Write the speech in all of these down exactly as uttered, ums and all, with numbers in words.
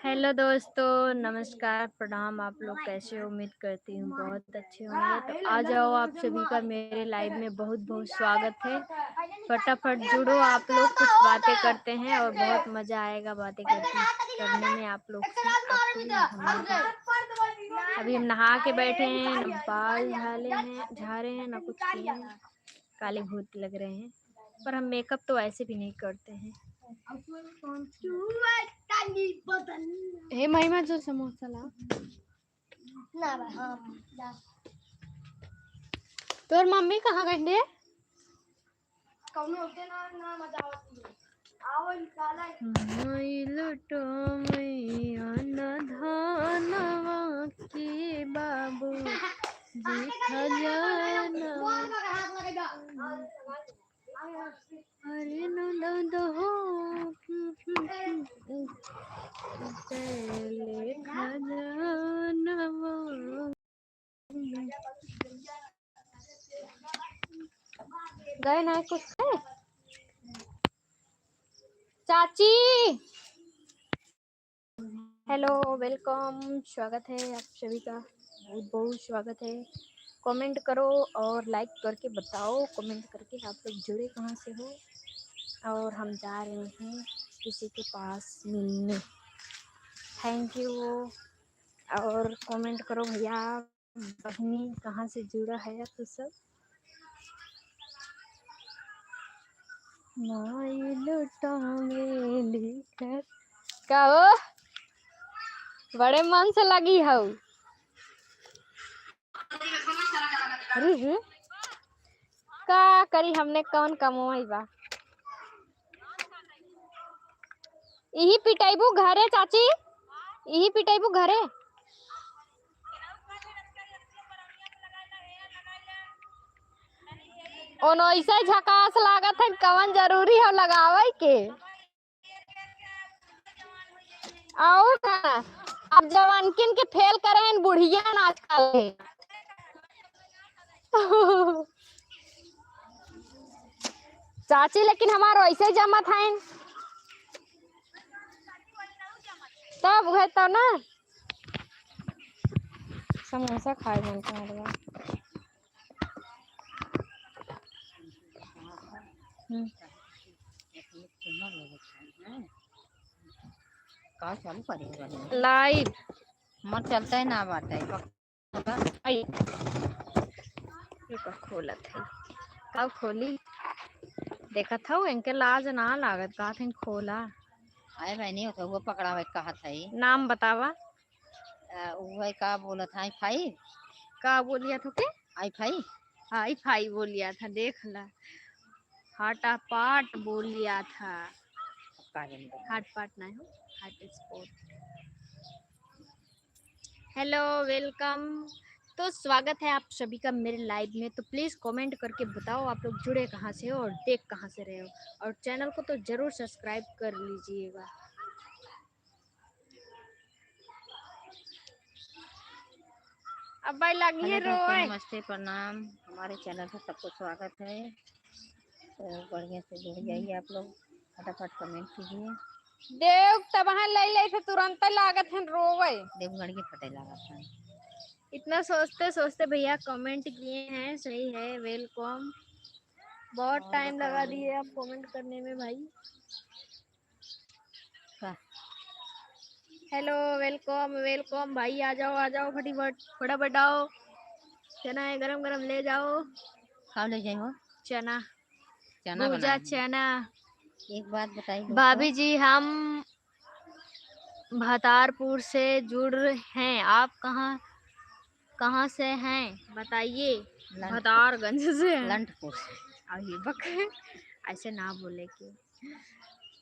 हेलो दोस्तों, नमस्कार, प्रणाम। आप लोग कैसे हो? उम्मीद करती हूँ बहुत अच्छे होंगे। तो आ जाओ, आप सभी का मेरे लाइव में बहुत बहुत स्वागत है। फटाफट जुड़ो आप लोग, कुछ बातें करते हैं और बहुत मजा आएगा बातें करते करने में आप लोग से। आपको भी हम लोग, अभी हम नहा के बैठे हैं, ना बाल झाले हैं, झारे हैं, ना कुछ किए हैं, काले भूत लग रहे हैं। पर हम मेकअप तो ऐसे भी नहीं करते हैं। हे महिमा, जो समोसा ला। ना बा, हाँ, जा। तोर मम्मी कहाँ गई रे? कौनो होते ना, ना मजा आवत है। आओ, निकाला है। माई लुटो मैया ना धानवा के बाबू जी खजानवा। अरे नो दो दो हो, पहले खजानवा। गए ना कुछ है? चाची, हेलो, वेलकम, स्वागत है आप सभी का, बहुत बहुत स्वागत है। कमेंट करो और लाइक करके बताओ, कमेंट करके आप लोग जुड़े कहाँ से हो। और हम जा रहे हैं किसी के पास मिलने। थैंक यू। और कमेंट करो भैया, बहनी कहाँ से जुड़ा है तू सब? माई लुटावेली घर। का हो? बड़े मन से लगी हऊ। अरे रे, का करी हमने, कौन कमवाई बा? इही पिटैबू घरे चाची, इही पिटैबू घरे। ओनैसे झकास लागत है, कवन जरूरी हो लगावे के? और का, अब जवानकिन के फेल करे हैं बुढ़िया आजकल के। चाची, लेकिन हमार वैसे ही जमत है। तब उहे तो ना, समोसा खाए मन कर रहा। हम्म। का चालू करे हो? लाइव। हमार चलता ही ना बाटे। आई। रुका, खोलत है। कब खोली? देखत हऊ, इनके लाज ना लागत, कहत हईन खोला। अरे बहनी, वो तो वो पकड़ावे कहत है। नाम बतावा। अ, वो है का बोलत है, आई फाइव? का बोलिया था के? आई फाइव? हाँ, आई फाइव बोलिया था, देख ला। हाटापाट बोलिया था। का जाने बा। हाटपाट ना हो, हाट स्पॉट। हेलो, वेलकम। तो स्वागत है आप सभी का मेरे लाइव में। तो प्लीज कमेंट करके बताओ आप लोग जुड़े कहाँ से हो और देख कहाँ से रहे हो, और चैनल को तो जरूर सब्सक्राइब कर लीजिएगा। अब भाई लगी हेलो है दोस्तों, रोए। नमस्ते, प्रणाम। हमारे चैनल पे सबको स्वागत है। तो बढ़िया से जुड़ जाइए आप लोग, फटाफट कमेंट कीजिए। देव तबहन ले ले से तुरंत लागत है रोवे। देव गड़िए फटे लागत है। इतना सोचते सोचते भैया कमेंट किए हैं, सही है, वेलकम। बहुत और टाइम लगा बताइए। दिए आप कमेंट करने में भाई। का? हेलो, वेलकम, वेलकम भाई, आ जाओ, आ जाओ फटाफट, फटाफट आओ। चना है गरम गरम, ले जाओ। का ले जाए हो? चना। चना भूजा बनाए हैं। चना। एक बात बताइए दोस्तों। भाभी जी, हम भतारपुर से जुड़ रहे हैं, आप कहाँ, कहाँ से हैं बताइए? लंटपुर। भतारगंज से हैं। लंटपुर से। अब ये बक, ऐसे ना बोले कि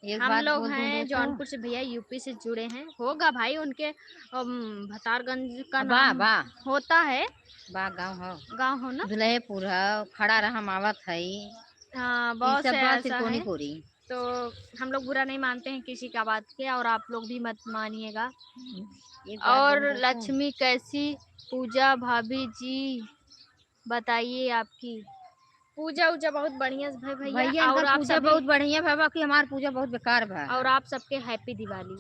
एक हम बात लोग बोल दूं हैं दोस्तों। जौनपुर से, भैया यूपी से जुड़े हैं। होगा भाई उनके, अम, भतारगंज का बा, नाम बा। होता है। बा, गाँव हो। गाँव हो ना? दुल्हेपुर हो, खड़ा रह, हम आवत हई। हाँ, ई बहुत सब से बा, ऐसा सिरकोनी है। कोरी। तो हम लोग बुरा नहीं मानते हैं किसी का बात के, और आप लोग भी मत मानिएगा। एक बात और बोल रहे थे। लक्ष्मी कैसी पूजा भाभी जी, बताइए आपकी पूजा उजा बहुत बढ़िया से भई भैया, भैया, और इनकर आप पूजा सभी बहुत बढ़िया भा, बाकी हमार पूजा बहुत बेकार भा। और आप सबके हैप्पी दिवाली।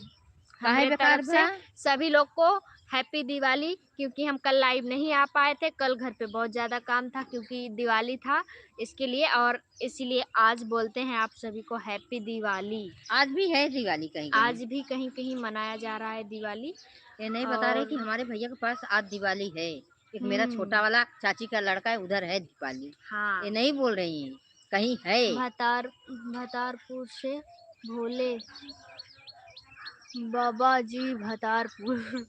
काहे हमरे बेकार तरफ से बा? सभी लोग को हैप्पी दिवाली, क्योंकि हम कल लाइव नहीं आ पाए थे। कल घर पे बहुत ज्यादा काम था, क्योंकि दिवाली था इसके लिए, और इसीलिए आज बोलते हैं आप सभी को हैप्पी दिवाली। आज भी है दिवाली कहीं कहीं। आज भी कहीं कहीं मनाया जा रहा है दिवाली। ये नहीं बता रहे और कि हमारे भैया के पास आज दिवाली है। एक मेरा हम्म। छोटा वाला चाची का लड़का है, उधर है दिवाली। हाँ। ये नहीं बोल रही हैं, कहीं है। भतार, भतारपुर से भोले बाबा जी भतारपुर।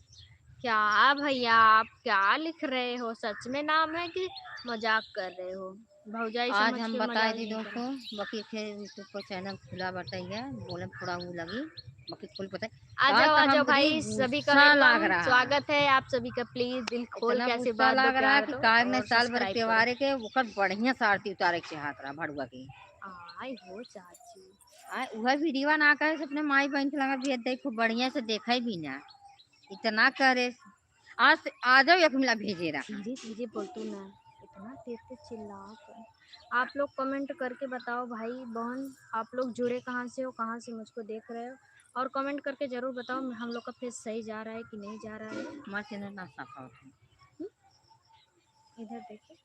क्या भैया, आप क्या लिख रहे हो? सच में नाम है कि मजाक कर रहे हो? भौजाई आज समझ हम के बताए मजाक दी नहीं दोस्तों, करो। बाकी फिर YouTube पर चैनल खुला बटैया, बोले थोड़ा वो लगी, बाकी खुल पता। आ जाओ, आ जाओ भाई, सभी का गुस्सा लाग welcome, रहा। स्वागत है आप सभी का। प्लीज दिल खोल इतना के गुस्सा आशीर्वाद दो लाग रहा प्यार कि दो काहे और में साल भर subscribe करो। त्योहारे के ओकर बढ़िया से आरती उतारे के चाहत रहा भड़ुआ के। आई हो चाची। आ, उहे वीडियो ना कहे से अपने माई बहन के लगा भेज दे, खूब बढ़िया से देखे भी ना। इतना करे। आज से, आ जाओ, एक मिला भेजे रहा। धीरे धीरे बोल तू ना, इतना तेज तेज चिल्लाओ तो। आप लोग कमेंट करके बताओ भाई बहन, आप लोग जुड़े कहाँ से हो, कहाँ से मुझको देख रहे हो, और कमेंट करके जरूर बताओ हम लोग का फेस सही जा रहा है कि नहीं जा रहा है। हमारा चैनल ना साफ आवत है। हम्म? इधर देखिए।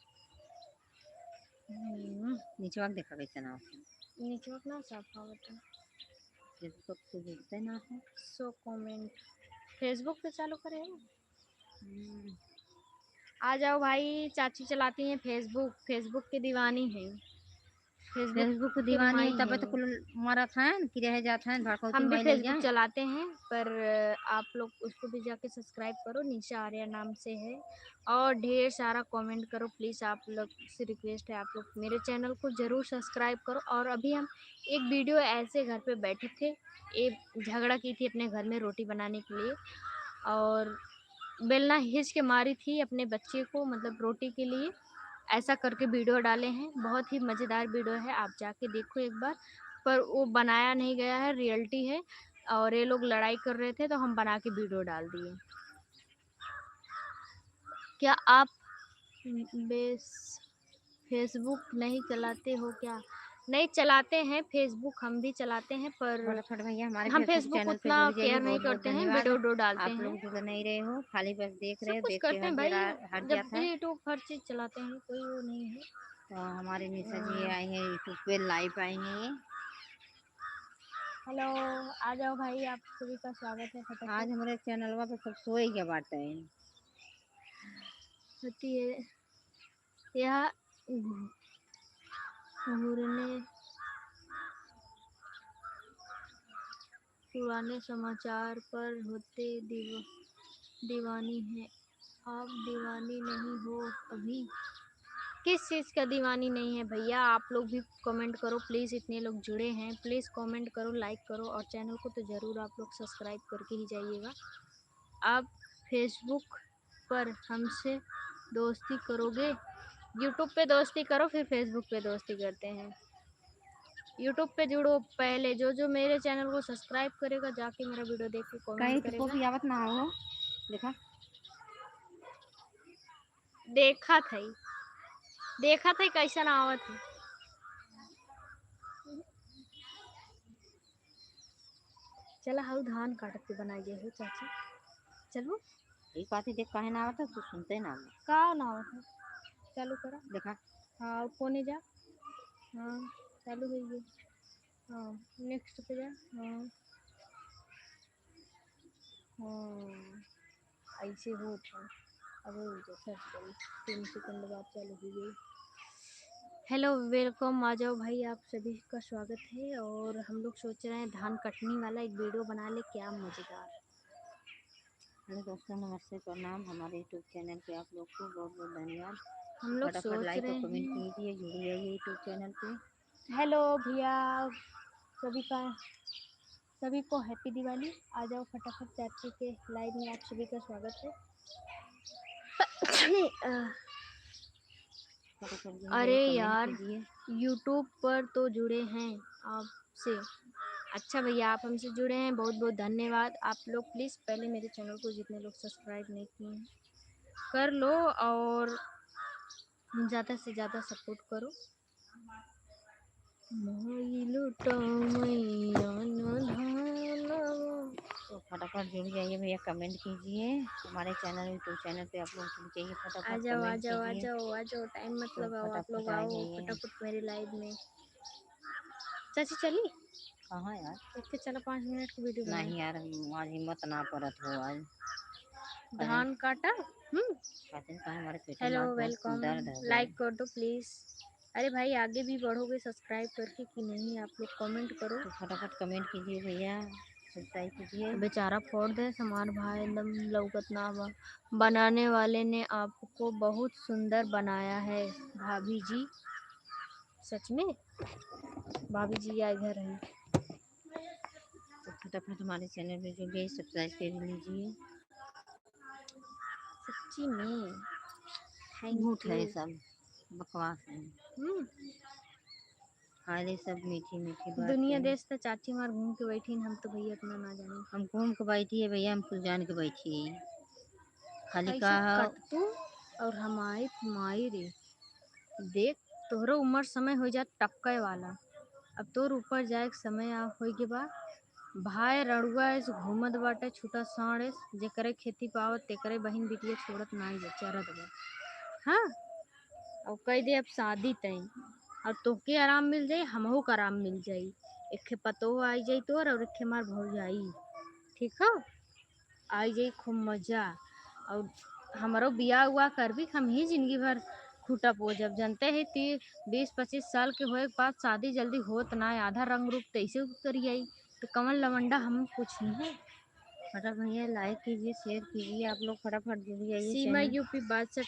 हम्म। निचवा के देखा कैसे ना आवत है। निचवा के ना साफ आवत है। Facebook पे जुड़ते ना है। सो कमेंट Facebook पे चालू करे हो? हम्म। आ जाओ भाई, चाची चलाती हैं Facebook, Facebook की दीवानी है। Facebook Facebook की की दीवानी माई है, तबे तो है। कुल मरत हैं कि रह जात हैं, भड़कौती हम भी माई ले Facebook जाए। चलाते हैं, पर आप लोग उसको भी जाके subscribe करो, निशा आर्या नाम से है। और ढेर सारा कमेंट करो प्लीज, आप लोग से रिक्वेस्ट है, आप लोग मेरे चैनल को ज़रूर subscribe करो। और अभी हम एक वीडियो ऐसे घर पे बैठे थे, ये झगड़ा की थी अपने घर में रोटी बनाने के लिए, और बेलना खींच के मारी थी अपने बच्चे को, मतलब रोटी के लिए, ऐसा करके वीडियो डाले हैं। बहुत ही मज़ेदार वीडियो है, आप जाके देखो एक बार। पर वो बनाया नहीं गया है, रियलिटी है। और ये लोग लड़ाई कर रहे थे तो हम बना के वीडियो डाल दिए। क्या आप बेस Facebook नहीं चलाते हो क्या? नहीं चलाते हैं Facebook, हम भी चलाते हैं, पर फटाफट भैया हमारे हम Facebook Facebook चैनल पे उतना जुड़ जाइए, केयर नहीं बहुत बहुत करते हैं, धन्यवाद। वीडियो उडियो डालते हैं। आप लोग जुड़ नहीं रहे हो, खाली बस देख रहे हो, सब कुछ देख के करते हैं भाई, हट जाता है। जब भी YouTube हर चीज़ चलाते हैं, कोई वो नहीं है। तो हमारे निशा जी हाँ। आए हैं YouTube पे, लाइव आए हैं ये। हेलो, आ जाओ भाई, आप सभी का स्वागत है फटाफट। आज हमारे चैनलवा पे सब सोए के बाटे। होती है यह घु-, घूरने पुराने समाचार पर होते दीव-, दीवानी है। आप दीवानी नहीं हो अभी? किस चीज़ का दीवानी नहीं है भैया? आप लोग भी कमेंट करो प्लीज, इतने लोग जुड़े हैं, प्लीज कमेंट करो, लाइक करो और चैनल को तो ज़रूर आप लोग सब्सक्राइब करके ही जाइएगा। आप Facebook पर हमसे दोस्ती करोगे? YouTube पे दोस्ती करो, फिर Facebook पे दोस्ती करते हैं। YouTube पे जुड़ो पहले, जो जो मेरे चैनल को सब्सक्राइब करेगा जाके मेरा वीडियो देख के कमेंट करेगा। कहीं तो भी आवत ना हो, देखा। देखा था ही, देखा था ही कैसन आवत है। चला हऊ धान काटत के बनाई जाए हो चाची, चलबू? ई काटी देख काहे ना आवत है, तू सुनते ना हो। का ना आवत है? चालू करा। देखा। हाँ, कोने जा। हाँ, चालू हो गई। हाँ, नेक्स्ट पे जा। हाँ। हाँ, ऐसे होत है। अब हो गया, सर्च करी। तीन सेकंड बाद चालू हो गई। हेलो, वेलकम, आ जाओ भाई, आप सभी का स्वागत है। और हम लोग सोच रहे हैं धान कटनी वाला एक वीडियो बना ले, क्या मज़ेदार। हेलो दोस्तों, नमस्ते, प्रणाम। हमारे YouTube चैनल पे आप लोग को बहुत बहुत धन्यवाद। हम लोग फटाफट सोच लाइक और रहे कमेंट हैं। कीजिए, जुड़ जाइए YouTube चैनल पे। हेलो भैया, सभी का, सभी को हैप्पी दिवाली। आ जाओ फटाफट चाची के लाइव में, आप सभी का स्वागत है। फटाफट जो है अरे कमेंट यार, कीजिए। YouTube पर तो जुड़े हैं आपसे। अच्छा भैया, आप हमसे जुड़े हैं, बहुत बहुत धन्यवाद। आप लोग प्लीज पहले मेरे चैनल को, जितने लोग सब्सक्राइब नहीं किए हैं, कर लो और ज़्यादा से ज़्यादा सपोर्ट करो। माई लुटाओ मैया ना धानवा। तो फटाफट जुड़ जाइए भैया, comment कीजिए हमारे channel, YouTube channel पे आप लोग जुड़ जाइए, फटाफट आ जाओ, आ comment जाओ, आ कीजिए। जाओ, आ जाओ, time मत तो लगाओ, आप फटाफट लोग आ आओ जाइए। फटाफट मेरे live में। चाची चली? कहाँ यार? एक के चला, पाँच मिनट की video बनाई। नहीं यार, आज हिम्मत ना परत हो आज। धान काटा? हम्म। कहते हैं, कहाँ हमारे पेट में हेलो, आज बहुत welcome। दर्द हो गया। Like कर दो please। अरे भाई, आगे भी बढ़ोगे subscribe करके कि नहीं, आप लोग comment करो। तो फटाफट comment कीजिए भैया, subscribe कीजिए। बेचारा फोड़ दे हमार भाई, एकदम लौकत ना बा। बनाने वाले ने आपको बहुत सुंदर बनाया है भाभी जी। सच में भाभी जी या इधर है। तो फटाफट हमारे channel पे जुड़ जाइए, subscribe कर लीजिए। सच्ची में thank you। झूठ है सब, बकवास है। हम्म। खाली सब मीठी मीठी बातें। दुनिया देश त चाची मार घूम के बैठी, हम तो भैया इतना ना जाने। हम घूम के बैठी है भैया, हम कुछ जान के बैठी है। खाली ऐसे का हो? कट तू और हमारी माई रे, देख तोहरो उम्र समय हो जात टपके वाला, अब तोर ऊपर जाए के समय आ होई के बा। भाई रड़ुआ ऐसे घूमत बाटे, छूटा साँड़ ऐस, जेकरे खेती पावत तेकरे बहिन बिटिया छोड़त नाई बा, चरत बा। हाँ, अब कह दे अब शादी तई, और तोहके आराम मिल जाई, हमहू के आराम मिल जाई। एक ठे पतोह आई जाई तोर और एक ठे हमार भौजाई, ठीक हो? आई जाई खूब मजा। और हमरो बियाह उआह करबी, हम ही जिंदगी भर खूटा पोजब। जनते ही ती बीस पच्चीस साल के होए के बाद शादी जल्दी होत ना है, आधा रंग रूप तैसे उतरी आई, तो कमल लवंडा हम कुछ नहीं है। फटाफट भैया like कीजिए, share कीजिए, आप लोग फटाफट जुड़ जाइए सीमा channel। यूपी बासठ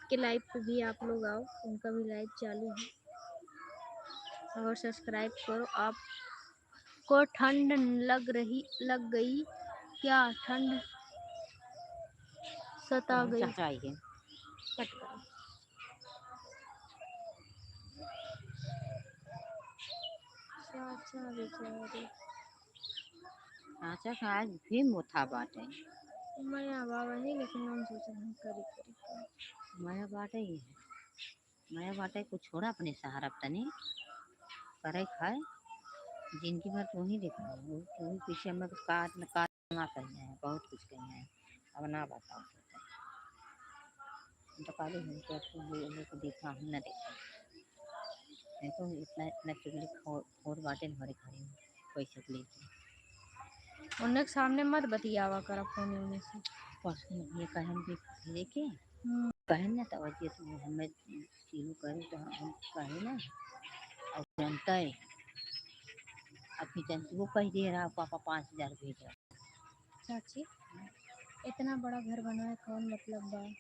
के live पे भी आप लोग आओ, उनका भी live चालू है और subscribe करो। आपको ठंड लग रही, लग गई क्या? ठंड सता गई। चाचा आइए। कट करो। चाचा बेचारे। चाचा का आज भी मोथा बाटे। मया बा वही, लेकिन हम सोचे हम करी, करी, करी। मया बाटे ही है। मया बाटे कुछ छोड़ा अपने सहारा पे तनी। करे खाए। जिंदगी भर तू ही देखा। तू ही पीछे हमें का, का ना कही है, बहुत कुछ कही है। अब ना बताओ। हम तो कहली हम तो अपने लोग को देखा, हम ना देखा। देखो इतना, इतना चुगली खो-, खोर बाटे न हमारे घरे में, पैसा के लेके। उन्हें के सामने मत बतियावा करा फोन में से। परसों ये कहन भी लेके, हम्म। कहन ना तो अजियत हमें शुरू करे तो हम कहे ना, और जनता है, अभी जनता वो कह दे रहा, "पापा पाँच हजार भेज रहा।" चाची, इतना बड़ा घर बनाए कौन मतलब बा?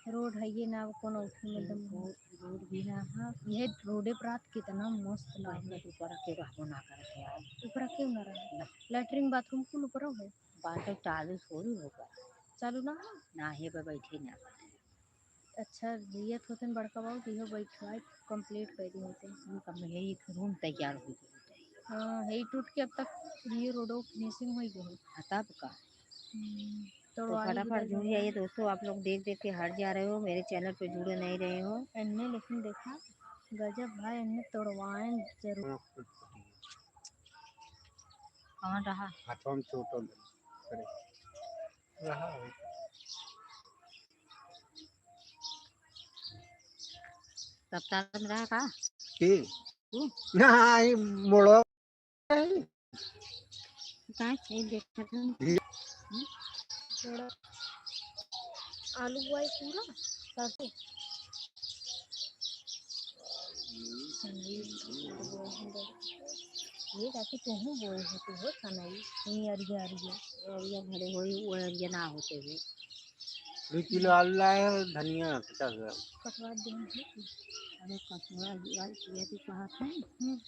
रोड है ये ना, कोनो उठे में दम। रोड, रोड भी ना है। यह रोडे पर रात कितना मस्त लागे। ऊपर के रहबो ना करत है यार। ऊपर क्यों ना रहे? ना। लैट्रिन बाथरूम कुल ऊपर है? बाटे चालू थोड़ी होगा। चालू ना है? ना है, बे बैठे ना। अच्छा, भैया थोतन बड़का बाबू, तो इहो बैठवाई complete कर दी होते। उनका में एक रूम तैयार हो गई। हाँ, है टूट के अब तक ये रोडो finishing हो गई। हाँ, तब का? हम्म, तो तोड़वाई फटाफट जुड़ जाइए दोस्तों, आप लोग देख देख के हट जा रहे हो, मेरे channel पे जुड़े नहीं रहे हो। इनने लेकिन देखा, गजब भाई, इनने तोड़वाएं जरूर। कहाँ रहा? हाथों में चोट हो गई। अरे। रहा है। रफ्तार में रहा का? के? तू? ना, ये मोड़ो। का चाहिए देखत हूँ। ये थोड़ा आलू बुआई पूरा, सरसों। संगीत ये जाके तुहूँ बोए हो, तू हो सनई, ये अरिया, अरिया, अरिया घरे होई, वो अरिया ना होते हुए। दो किलो आलू लाए हैं, धनिया पचास ग्राम। कटवा दे हैं। अरे कटवा दिया, ये तो कहा था। हम्म।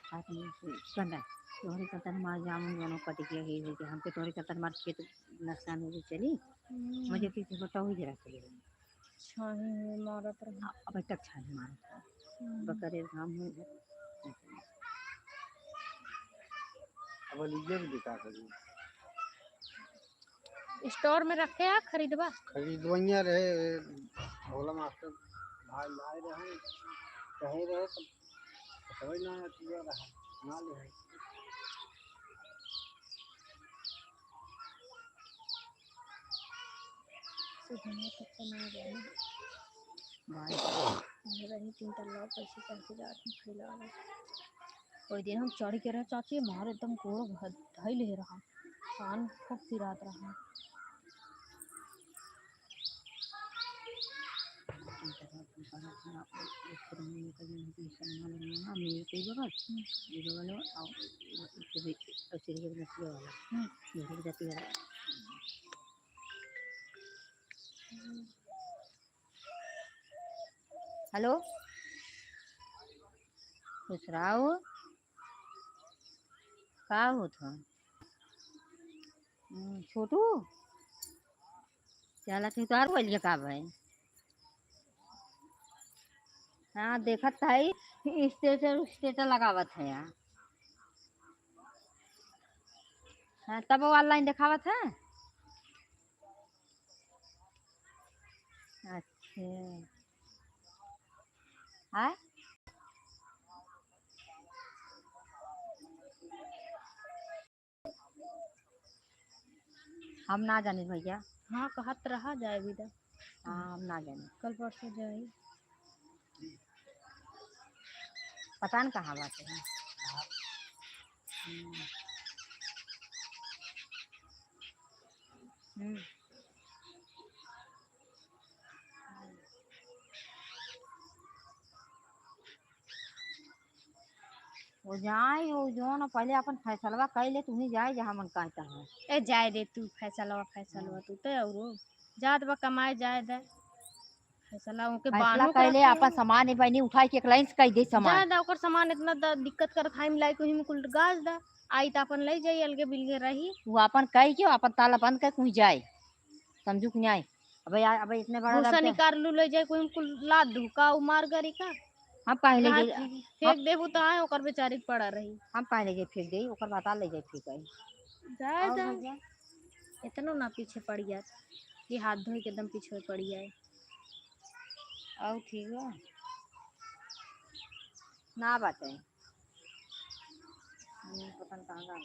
हाथ में से कंडा, तोहरे कतन मार जामुन दोनों कट गया, ये हो गया, हमके तोहरे कतन मार खेत नुकसान हो गई, चली। हम्म। मुझे पीछे बताओ, जरा चली गई। छाही में मारत रहे। अब तक छाही मारत रहे। हम्म। बकरे घाम हो गए। अब लीजिए भी दिखा करिए। Store में रखे या खरीदबा? खरीदवैया रहे, भोला मास्टर भाई लाए रहे, कहे रहे, तो समझ ना आया, किया रहा, ना ले आए। तो दुनिया तक तो ना गए ना। भाई। अरे बहनी, तीन तल्ला पैसे चढ़ के जात में फैला रहे। कोई दिन हम चढ़ के रहे चाची, मारे एकदम गोड़ घ-, धइले रहा, कान खूब पिरात रहा। हेलो, खुश रहो। का होत ह? हम्म, छोटू, चला तू तोहार बोलिए का भाई? हाँ, देखत है, status, status लगावत है यार। हाँ, तब वो online देखावत है। अच्छा। आय? हम ना जानी भैया। हाँ, कहत रहा जाए बिदा। हाँ, हम ना जानी। कल परसों जाई। पता न कहाँ बाटे। हम्म। हम्म। वो जाए, वो जो न पहले अपन फैसलवा कर ले, तुम्हें जाए जहाँ मन कहता है। ए, जाए दे तू, फैसलवा, फैसलवा हाँ। तू ते औरो जात बा कमाए जाए दे। फैसला ओके फैसला बानो कर ले, करत अपन है। सामान ए बहनी उठाए के एक लाइन से कह दे सामान। जाए दे, ओकर सामान इतना द-, दिक्कत करत है, हम लाई कोई में कुल गाज दा, आई त अपन ले जाई, अलगे बिलगे रही। वो अपन कह के, अपन ताला बंद कर, कोई जाए, समझू कि नहीं आई? अबे आ-, अबे इतने बड़ा भूसा लड़का निकाल लू, ले जाए, कोई कुल लाद दू का, उ मार गरी का? हम काहे ले घास जाई? फेंक हम देबू त आए, ओकर बेचारी के पड़ा रही। हम काहे ले जाई फेंक देई, ओकर भाता ले जाई फेंक आई। जाए और दा। भैया? इतनो ना पीछे पड़ जात कि हाथ धोए के एकदम पीछे पड़ जाए। और ठीक बा? ना बाटे। हम्म, पता न कहाँ गवा।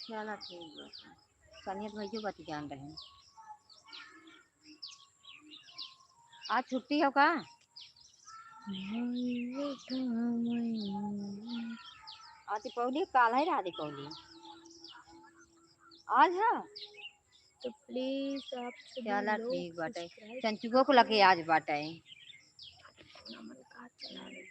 चला ठीक बा। कनिया तो भैया बतियान रहे। आज छुट्टी हो का? आज दीपावली, काल है रहा दीपावली। आज है? तो please आप सभी चला लोग ठीक बाटे। Subscribe चंचुओ को लगे आज बाटे। अपना मन का चला ले।